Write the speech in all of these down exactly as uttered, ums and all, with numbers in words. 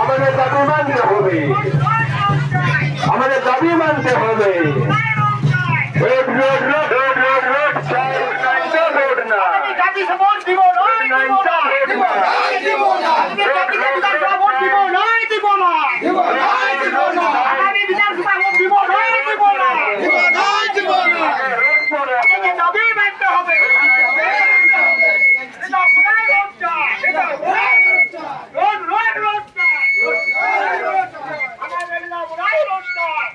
আমাদের দাবি মানতে হবে। আমাদের দাবি মানতে হবে। Road, road, road, road, road, road চাই, রোড নাই তো রোড নাই। জাতি সমাজ দিব না, রোড নাই তো রোড নাই। জাতি সমাজ দিব না, দিব না। আগামী বিধানসভা ভোট দিব না, দিব না। আমাদের দাবি মানতে হবে। রোড, রোড, রোড চাই। আমাদের দাবি রোড চাই।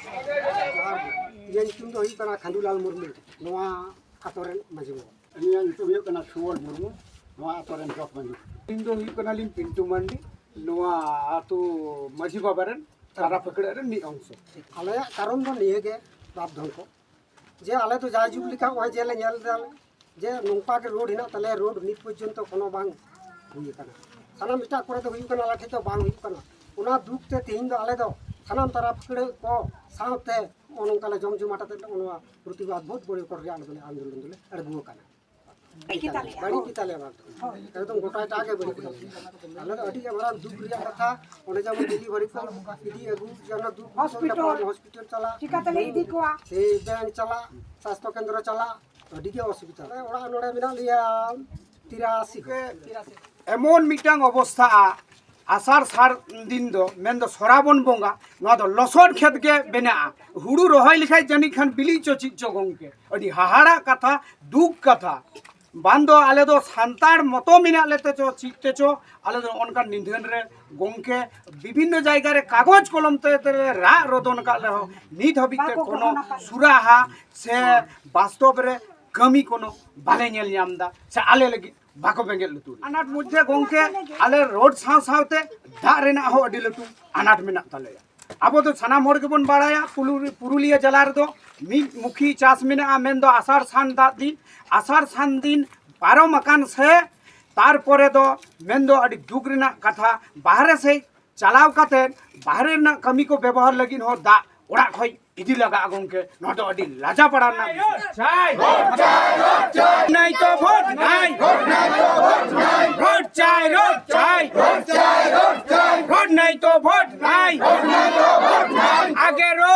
ᱤᱧᱟᱹᱜ ᱧᱩᱛᱩᱢ ᱫᱚ ᱦᱩᱭᱩᱜ ᱠᱟᱱᱟ ᱠᱷᱟᱱᱫᱩᱞᱟᱞ ᱢᱩᱨᱢᱩ, ᱱᱚᱣᱟ ᱟᱛᱳ ᱨᱮᱱ ᱢᱟᱹᱡᱷᱤ ᱵᱟᱵᱟ᱾ ᱤᱧᱟᱹᱜ ᱧᱩᱛᱩᱢ ᱦᱩᱭᱩᱜ ᱠᱟᱱᱟ ᱥᱩᱵᱚᱞ ᱢᱩᱨᱢᱩ, ᱱᱚᱣᱟ ᱟᱛᱳ ᱨᱮᱱ ᱡᱚᱜᱽ ᱢᱟᱹᱡᱷᱤ᱾ ᱤᱧ ᱫᱚ ᱦᱩᱭᱩᱜ ᱠᱟᱱᱟᱞᱤᱧ ᱯᱤᱱᱴᱩ ᱢᱟᱱᱰᱤ, ᱱᱚᱣᱟ ᱟᱛᱳ ᱢᱟᱹᱡᱷᱤ ᱵᱟᱵᱟ ᱨᱮᱱ ᱛᱟᱨᱟ ᱯᱷᱟᱹᱠᱲᱟᱹᱜ ᱨᱮᱱ ᱢᱤᱫ ᱚᱝᱥᱚ᱾ ᱟᱞᱮᱭᱟᱜ ᱠᱟᱨᱚᱱ ᱫᱚ ᱱᱤᱭᱟᱹ ᱜᱮ ᱵᱟᱯ ᱫᱷᱚᱱ ᱠᱚ, ᱡᱮ ᱟᱞᱮ ᱫᱚ ᱡᱟᱭᱡᱩᱜᱽ ᱞᱮᱠᱟ ᱱᱚᱜᱼᱚᱭ ᱡᱮ ᱞᱮ ᱧᱮᱞ ᱮᱫᱟ ᱡᱮ ᱱᱚᱝᱠᱟ ᱜᱮ ᱨᱳᱰ ᱦᱮᱱᱟᱜ ᱛᱟᱞᱮᱭᱟ, ᱨᱳᱰ ᱱᱤᱛ ᱯᱚᱨᱡᱚᱱᱛᱚ ᱠᱳᱱᱳ ᱵᱟᱝ ᱦᱩᱭ ᱟᱠᱟᱱᱟ᱾ ᱥᱟᱱᱟᱢ ᱮᱴᱟᱜ ᱠᱚᱨᱮ ᱫᱚ ᱦᱩᱭᱩᱜ ᱠᱟᱱᱟ, ᱟᱞᱮ ᱴᱷᱮᱡ ᱫᱚ ᱵᱟᱝ ᱦᱩᱭᱩᱜ ᱠᱟᱱᱟ᱾ ᱚᱱᱟ ᱫᱩᱠ ᱛᱮ ᱛᱮᱦᱮᱧ ᱫᱚ ᱟᱞᱮ ᱫᱚ ᱥᱟᱱᱟᱢ ᱛᱟᱨᱟ ᱯᱷᱟᱹᱠᱲᱟᱹᱜ ᱠᱚ ᱥᱟᱶᱛᱮ ᱱᱚᱜᱼᱚ ᱱᱚᱝᱠᱟ ᱞᱮ ᱡᱚᱢ ᱡᱚᱢᱟᱴ ᱟᱛᱮ ᱱᱚᱜᱼᱚ ᱱᱚᱣᱟ ᱯᱨᱚᱛᱤᱵᱟᱫ ᱵᱷᱳᱴ ᱵᱚᱭᱠᱚᱴ ᱨᱮᱭᱟᱜ ᱟᱞᱮ ᱫᱚᱞᱮ ᱟᱱᱫᱳᱞᱚᱱ ᱫᱚᱞᱮ ᱟᱬᱜᱚ ᱟᱠᱟᱱᱟ᱾ ᱵᱟᱹᱲᱤᱡ ᱜᱮᱛᱟᱞᱮᱭᱟ᱾ ᱵᱟᱹᱲᱤᱡ ᱜᱮᱛᱟᱞᱮᱭᱟ ᱵᱟᱝ ᱫᱚ᱾ ᱮᱠᱫᱚᱢ ᱜᱚᱴᱟᱭᱴᱟᱜ ᱜᱮ ᱵᱟᱹᱲᱤᱡ ᱜᱮᱛᱟᱞᱮᱭᱟ᱾ ᱟᱞᱮ ᱫᱚ ᱟᱹᱰᱤ ᱜᱮ ᱢᱟᱨᱟᱝ ᱫᱩᱠ ᱨᱮᱭᱟᱜ ᱠᱟᱛᱷᱟ᱾ ᱚᱸᱰᱮ ᱡᱮᱢᱚᱱ ᱰᱮᱞᱤᱵᱷᱟᱨᱤ ᱠᱚ ᱤᱫᱤ ᱟᱹᱜᱩ ᱡᱮᱱᱚ ᱫᱩᱠ ᱦᱚᱥᱯᱤᱴᱟᱞ᱾ ᱦᱚᱥᱯᱤᱴᱟᱞ ᱪᱟᱞᱟᱜ, ᱪᱤᱠᱟᱹ ᱛᱮᱞᱮ ᱤᱫᱤ ᱠᱚᱣᱟ? ᱥᱮ ᱵᱮᱝᱠ ᱪᱟᱞᱟᱜ, ᱥᱟᱥᱛᱷᱚ ᱠᱮᱱᱫᱨᱚ ᱪᱟᱞᱟᱜ, ᱟᱹᱰᱤ ᱜᱮ ᱚᱥᱩᱵᱤᱫᱷᱟ᱾ ᱟᱞᱮ ᱚᱲᱟᱜ ᱱᱚᱰᱮ ᱢᱮᱱᱟᱜ ᱞᱮᱭᱟ ᱛᱤᱨᱟᱥᱤ ᱦᱚᱲ᱾ ᱮᱢᱚᱱ ᱢᱤᱫᱴᱟᱝ ᱚᱵᱚᱥᱛᱷᱟᱜᱼᱟ, ᱟᱥᱟᱲ ᱥᱟᱱ ᱫᱤᱱ ᱫᱚ, ᱢᱮᱱᱫᱚ ᱥᱚᱨᱟᱵᱚᱱ ᱵᱚᱸᱜᱟ, ᱱᱚᱣᱟ ᱫᱚ ᱞᱚᱥᱚᱫ ᱠᱷᱮᱛ ᱜᱮ ᱵᱮᱱᱟᱜᱼᱟ᱾ ᱦᱩᱲᱩ ᱨᱚᱦᱚᱭ ᱞᱮᱠᱷᱟᱡ ᱡᱟᱹᱱᱤᱡ ᱠᱷᱟᱱ ᱵᱤᱞᱤ ᱪᱚ ᱪᱮᱫ ᱪᱚ ᱜᱚᱢᱠᱮ, ᱟᱹᱰᱤ ᱦᱟᱦᱟᱲᱟᱜ ᱠᱟᱛᱷᱟ, ᱫᱩᱠ ᱠᱟᱛᱷᱟ᱾ ᱵᱟᱝ ᱫᱚ ᱟᱞᱮ ᱫᱚ ᱥᱟᱱᱛᱟᱲ ᱢᱚᱛᱚ ᱢᱮᱱᱟᱜ ᱞᱮ ᱛᱮᱪᱚ ᱪᱮᱫ ᱛᱮᱪᱚ ᱟᱞᱮ ᱫᱚ ᱚᱱᱠᱟᱱ ᱱᱤᱫᱷᱟᱹᱱ ᱨᱮ ᱜᱚᱢᱠᱮ ᱵᱤᱵᱷᱤᱱᱱᱚ ᱡᱟᱭᱜᱟ ᱨᱮ ᱠᱟᱜᱚᱡᱽ ᱠᱚᱞᱚᱢ ᱛᱮ ᱛᱮᱞᱮ ᱨᱟᱜ ᱨᱚᱫᱚᱱ ᱟᱠᱟᱫ ᱨᱮᱦᱚᱸ ᱱᱤᱛ ᱦᱟᱹᱵᱤᱡ ᱛᱮ ᱵᱟᱠᱚ ᱠᱳᱱᱳ ᱜᱚᱲᱚ ᱟᱠᱟᱫ ᱞᱮᱭᱟ᱾ ᱥᱩᱨᱟᱦᱟ ᱥᱮ ᱵᱟᱥᱛᱚᱵ ᱨᱮ ᱠᱟᱹᱢᱤ ᱠᱳᱱᱳ ᱵᱟᱞᱮ ᱧᱮᱞ ᱧᱟᱢ ᱮᱫᱟ ᱥᱮ ᱟᱞᱮ ᱞᱟᱹᱜᱤᱫ ᱵᱟᱠᱚ ᱵᱮᱸᱜᱮᱫ ᱞᱩᱛᱩᱨ᱾ ᱟᱱᱟᱴ ᱢᱚᱫᱽᱫᱷᱮ ᱜᱚᱢᱠᱮ, ᱟᱞᱮ ᱨᱳᱰ ᱥᱟᱶ ᱥᱟᱶᱛᱮ ᱫᱟᱜ ᱨᱮᱱᱟᱜ ᱦᱚᱸ ᱟᱹᱰᱤ ᱞᱟᱹᱴᱩ ᱟᱱᱟᱴ ᱢᱮᱱᱟᱜ ᱛᱟᱞᱮᱭᱟ᱾ ᱟᱵᱚ ᱫᱚ ᱥᱟᱱᱟᱢ ᱦᱚᱲ ᱜᱮᱵᱚᱱ ᱵᱟᱲᱟᱭᱟ, ᱯᱩᱞᱩ-, ᱯᱩᱨᱩᱞᱤᱭᱟᱹ ᱡᱮᱞᱟ ᱨᱮᱫᱚ ᱢᱤᱫ ᱢᱩᱠᱷᱤ ᱪᱟᱥ ᱢᱮᱱᱟᱜᱼᱟ, ᱢᱮᱱᱫᱚ ᱟᱥᱟᱲ ᱥᱟᱱ ᱫᱟᱜ ᱫᱤᱱ᱾ ᱟᱥᱟᱲ ᱥᱟᱱ ᱫᱤᱱ ᱯᱟᱨᱚᱢ ᱟᱠᱟᱱ ᱥᱮ ᱛᱟᱨᱯᱚᱨᱮ ᱫᱚ ᱢᱮᱱᱫᱚ ᱟᱹᱰᱤ ᱫᱩᱠ ᱨᱮᱱᱟᱜ ᱠᱟᱛᱷᱟ, ᱵᱟᱦᱨᱮ ᱥᱮᱫ ᱪᱟᱞᱟᱣ ᱠᱟᱛᱮ ᱵᱟᱦᱨᱮ ᱨᱮᱱᱟᱜ ᱠᱟᱹᱢᱤ ᱠᱚ ᱵᱮᱵᱚᱦᱟᱨ ᱞᱟᱹᱜᱤᱫ ᱦᱚᱸ ᱫᱟᱜ ᱚᱲᱟᱜ ᱠᱷᱚᱱ ᱤᱫᱤ ᱞᱟᱜᱟᱜᱼᱟ ᱜᱚᱢᱠᱮ᱾ ᱱᱚᱣᱟ ᱫᱚ ᱟᱹᱰᱤ ᱞᱟᱡᱟ ᱯᱟᱲᱟ ᱨᱮᱱᱟᱜ ᱵᱤᱥᱚᱭ᱾ ᱪᱟᱭ᱾ ᱱᱟᱭ ᱛᱚ ᱵᱷᱳᱴ ᱱᱟᱭ᱾ ᱵᱷᱳᱴ ᱪᱟᱭ, ᱵᱷᱳᱴ ᱪᱟᱭ᱾ ᱵᱷᱳᱴ ᱱᱟᱭ ᱛᱚ ᱵᱷᱳᱴ ᱱᱟᱭ᱾ ᱟᱜᱮ ᱨᱳ